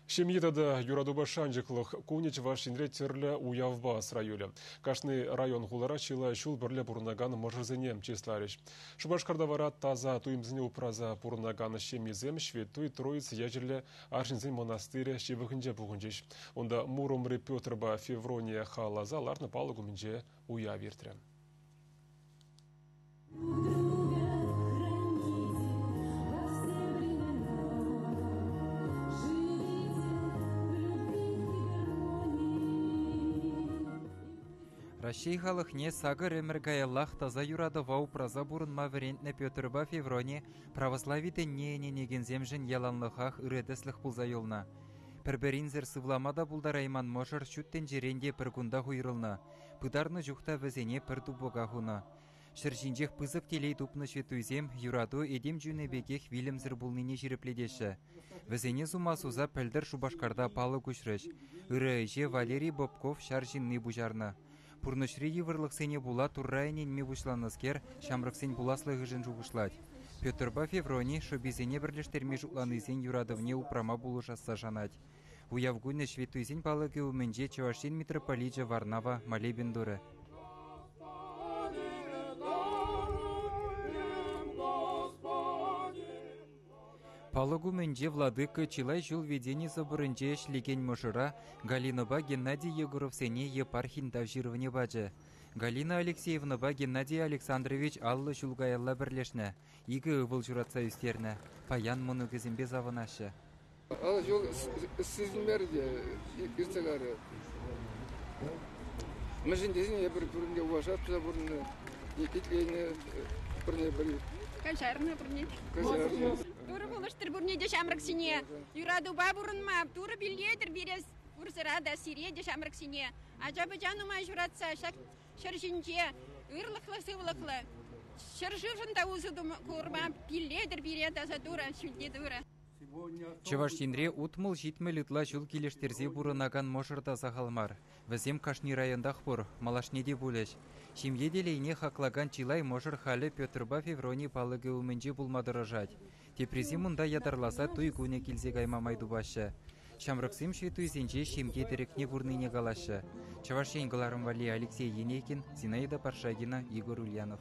Ҫемье тата юратупа шанчӑклӑх кунӗ Чӑваш Енре тӗрлӗ уявпа асра юлӗ. Кашни район-хулара чылай ҫул пӗрле пурӑнакан мӑшӑрсене чысларӗҫ. Шупашкарта вара таса туйӑмсене упраса пурӑнакан ҫемьесем Ҫветтуй Троица ячӗллӗ арҫынсен мӑнастирӗ ҫывӑхӗнче пухӑнчӗҫ. Унта Муромри Петрпа Феврония халалласа лартнӑ палӑк умӗнче уяв иртрӗ. Раҫҫей халӑхне сакӑр ӗмӗр каяллах таса юратӑва упраса пурӑнма вӗрентнӗ Петрпа Феврони православи тӗнне ӗненекенсемшӗн яланлӑхах ырӑ тӗслӗх пулса юлнӑ. Пӗр-пӗринсӗр сывлама та пултарайман мӑшӑр ҫут тӗнчерен те пӗр кунтах уйрӑлнӑ. Пытарнӑ чух та вӗсене пӗр тупӑка хунӑ. Ҫӗр ҫинчех пысӑк телей тупнӑ ҫветтуйсем юрату этем чунӗ пекех вилӗмсӗр пулнине ҫирӗплетеҫҫӗ. Вӗсене сума суса пӗлтӗр Шупашкарта палӑк уҫрӗҫ. Ырӑ ӗҫе Валерий Бобков ҫар ҫынни пуҫарнӑ. Пурнӑҫри йывӑрлӑхсене пула Турра ӗненме пуҫланӑскер ҫамрӑксен пуласлӑхӗшӗн шухӑшлать. Петрпа Феврони шӑписене пӗрлештерме шутланисен юратӑвне упрама пулӑшасса шанать. Уяв кунӗ Ҫветтуйсен палӑкӗ умӗнче Чӑваш Ен митрополичӗ Варнава молебен турӗ. Палӑк умӗнче владыка чылай ҫул Ведени соборӗнче ӗҫлекен мӑшӑра Галинӑпа Геннадий Егоровсене епархин тав ҫырӑвне пачӗ. Галина Алексеевнӑпа Геннадий Александрович 50 ҫул каялла пӗрлешнӗ, икӗ ывӑл ҫуратса ӳстернӗ. Паян мӑнукӗсемпе савӑнаҫҫӗ. Ӑна ҫул сисӗнмерӗ те иртсе кайрӗ. Мӗншӗн тесен эпир пурин те уважать туса пурӑннӑ, итленӗ пӗрне-пӗри. Каҫарнӑ пурне. Каҫарнӑ. Турӑ пулӑштӑр пурне те ҫамрӑксене. Юратупа пурӑнма Турӑ пиллетӗр пире пурсӑра та, сире те ҫамрӑксене. Ача-пӑча нумай ҫуратса ҫак ҫӗр ҫинче ырлӑхлӑ-сывлӑхлӑ ҫӗршывшӑн та усӑ курма пиллетӗр пире таса Турӑ, ҫӳлти Турӑ. Чӑваш Енре 60-70 ытла ҫул килӗштерсе пурӑнакан мӑшӑр та сахал мар. Вӗсем кашни районтах пур, малашне те пулӗҫ. Ҫемье телейне хаклакан чылай мӑшӑр халӗ Петрпа Феврони палӑкӗ умӗнче пулма тӑрӑшать. Теприсем унта ятарласа туй кунӗ килсе кайма май тупаҫҫӗ. Ҫамрӑксем ҫветтуйсенче ҫемье тӗрекне курнине калаҫҫӗ. Чӑваш Ен кӑларӑм валли Алексей Енейкин, Зинаида Паршагина, Егор Ульянов.